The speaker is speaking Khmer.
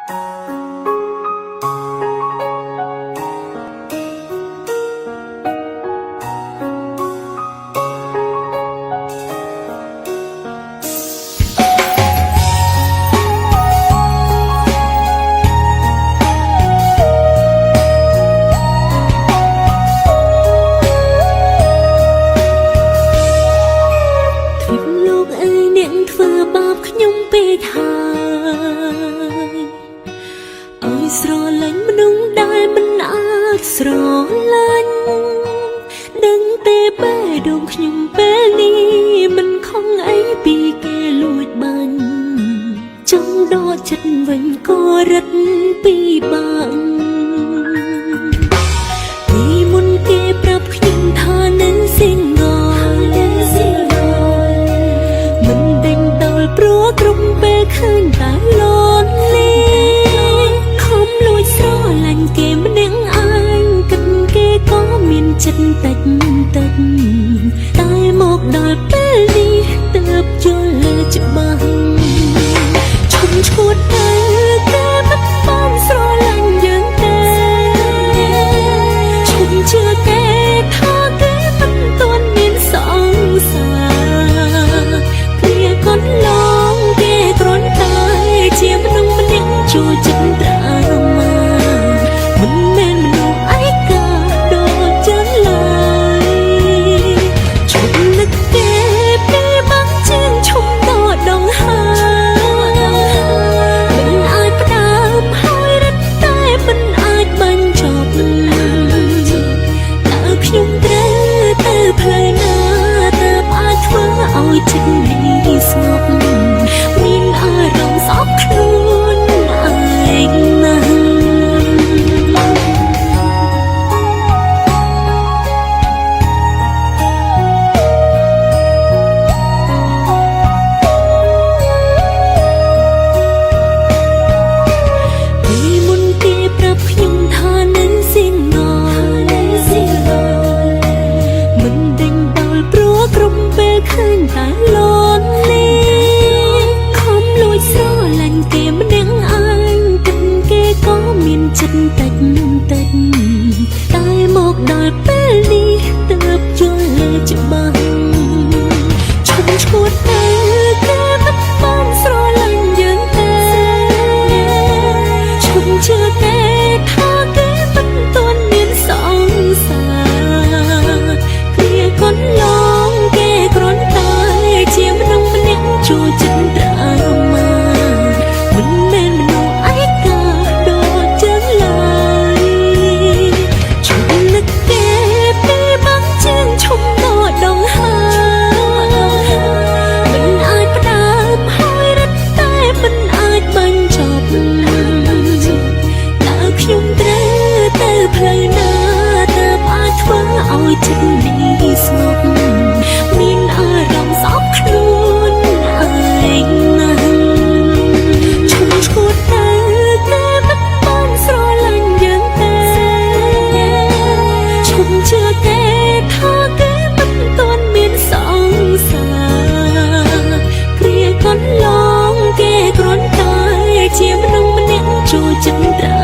ទ្វីបលោកអើយអ្នកធ្វើបាបខ្ញុំពេកហើយឲ្យស្រឡាញ់មនុស្សដែលមិនអាចស្រឡាញ់ដឹងទេបេះដូងខ្ញុំពេលនេះមិនខំអីពីគេលួចបាញ់ចង់ដកចិត្តវិញក៏រឹតពីបាក់ ពីមុនគេប្រាប់ខ្ញុំថានឹង single មិនដេញដោលព្រោះគ្រប់ពេលឃើញតែលន់លីខំលួចស្រឡាញ់គេម្នាក់ឯងគិតគេក៏មានចិត្តតិចតិចតែមកដល់ពេលនេះទើបយល់ច្បាស់ឈុំឈួតទៅគេមិនបានស្រឡាញ់យើងទេ ឈុំជឿគេថាគេមិនទាន់មានសង្សារគ្រាកន្លងគេគ្រាន់តែជាមនុស្សម្នាក់ចូលចិត្តត្រាម៉ាមិនមែនមនុស្សឯកាដូចចឹងឡើយឈុំនឹកគេពេលបាក់ជាងឈុំដល់ដងហើយមិនអាចផ្ដើមហើយរត់តែមិនអាចបញ្ចប់ តើខ្ញុំត្រូវទៅផ្លូវណាទើបអាចធ្វើឲ្យចិត្តនេះស្ងប់មានអារម្មណ៍ស្អប់ខ្លួនឯងណាស់ ពីមុនគេប្រាប់ខ្ញុំថានឹង single មិនដេញដោលព្រោះគ្រប់ពេលឃើញតែលន់លីខំលួចស្រឡាញ់គេម្នាក់ឯងគិតគេក៏មានចិត្តតិចតិចតែមកដល់ពេលនេះទើបយល់ច្បាស់ឈុំឈួតទៅគេមិនបានស្រឡាញ់យើងទេ ឈុំជឿគេថាគេមិនទាន់មានសង្សារគ្រាកន្លងគេគ្រាន់តែជាមនុស្សម្នាក់ចូលចិត្តត្រាម៉ាមិនមែនមនុស្សឯកាដូចចឹងឡើយឈុំនឹកគេពេលបាក់ជាងឈុំដល់ដងហើយមិនអាចផ្ដើមហើយរត់តែមិនអាចបញ្ចប់ តើខ្ញុំត្រូវទៅផ្លូវណាទើបអាចធ្វើឲ្យចិត្តនេះស្ងប់មានអារម្មណ៍ស្អប់ខ្លួនឯងណាស់ឈុំឈួតទៅគេមិនបានស្រឡាញ់យើងទេឈុំជឿគេថាគេមិនទាន់មានសង្សារគ្រាកន្លងគេគ្រាន់តែជាមនុស្សម្នាក់ចូលចិត្តត្រា